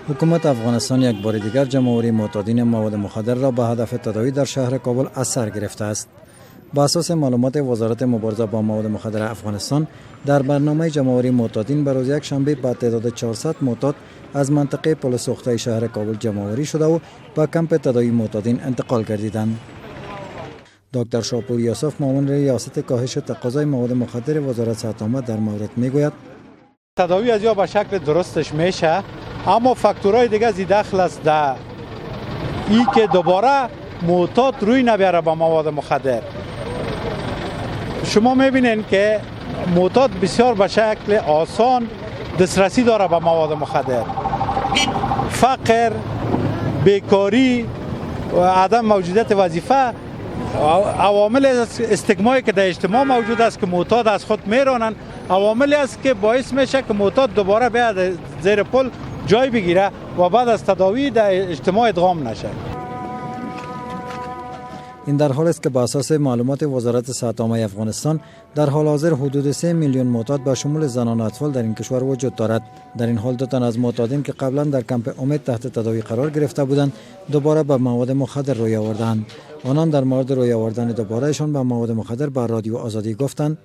حکومت افغانستان یک بار دیگر جمع‌آوری معتادین مواد مخدر را به هدف تداوی در شهر کابل از سر گرفته است. به اساس معلومات وزارت مبارزه با مواد مخدر افغانستان، در برنامه جمع‌آوری معتادین به روز یکشنبه به تعداد 400 معتاد از منطقه پل سوخته شهر کابل جمع‌آوری شده و به کمپ تداوی معتادین انتقال گردیدند. دکتر شاپور یوسف، معاون ریاست کاهش تقاضای مواد مخدر وزارت صحت عامه، در مورد میگوید: تداوی از یا به شکل درستش میشه، اما فاکتورهای دیگه زی دخل است در ای که دوباره معتاد روی نبیاره با مواد مخدر. شما میبینین که معتاد بسیار به شکل آسان دسترسی داره به مواد مخدر. فقر، بیکاری و عدم موجودیت وظیفه عوامل استگمایی که در اجتماع موجود است که معتاد از خود میرانند، عواملی است که باعث میشه که معتاد دوباره بیاد زیر پل جای بگیره و بعد از تداوی در اجتماع ادغام نشه. این در حال است که به اساس معلومات وزارت صحت عامه افغانستان، در حال حاضر حدود 3 میلیون معتاد به شمول زنان و اطفال در این کشور وجود دارد. در این حال دو تن از معتادین که قبلا در کمپ امید تحت تداوی قرار گرفته بودند، دوباره به مواد مخدر روی آوردند. آنان در مورد روی آوردن دوبارهشان به مواد مخدر به رادیو آزادی گفتند: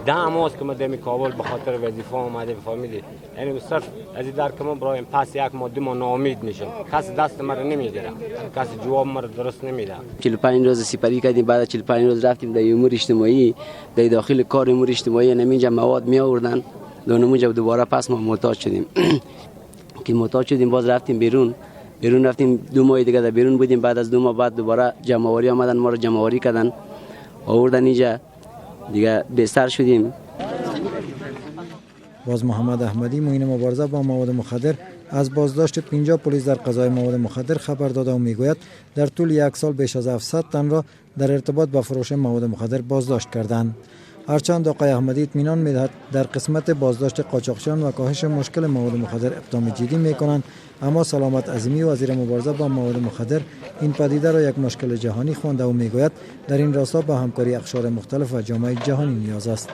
10 ماه که ما دمی کابل به خاطر وظیفه آمده، فهمیدی؟ یعنی صرف از این در که ما برایم، پس یک ماه 2 ماه ناامید میشم. کسی دست مرا نمیگیره، کسی جواب مرا درست نمیده. 45 روز سپری کردیم. بعد از 45 روز رفتیم در امور اجتماعی، در داخل کار امور اجتماعی نمینجا مواد می آوردن دونمونجا. دوباره پس ما معتاد شدیم. که معتاد شدیم، باز رفتیم بیرون. بیرون رفتیم، 2 ماه دیگه در بیرون بودیم. بعد از 2 ماه بعد دوباره جمع‌آوری آمدن، ما رو جمع‌آوری کردن، آوردن اینجا، دیگه بستر شدیم. باز محمد احمدی، معین مبارزه با مواد مخدر، از بازداشت 50 پلیس در قضایای مواد مخدر خبر داده و میگوید در طول یک سال بیش از 700 تن را در ارتباط با فروش مواد مخدر بازداشت کردند. هرچند آقای احمدی اطمینان میدهد در قسمت بازداشت قاچاقچیان و کاهش مشکل مواد مخدر اقدام جدی میکنند، اما سلامت عظیمی، وزیر مبارزه با مواد مخدر، این پدیده را یک مشکل جهانی خوانده و میگوید در این راستا به همکاری اقشار مختلف و جامعه جهانی نیاز است.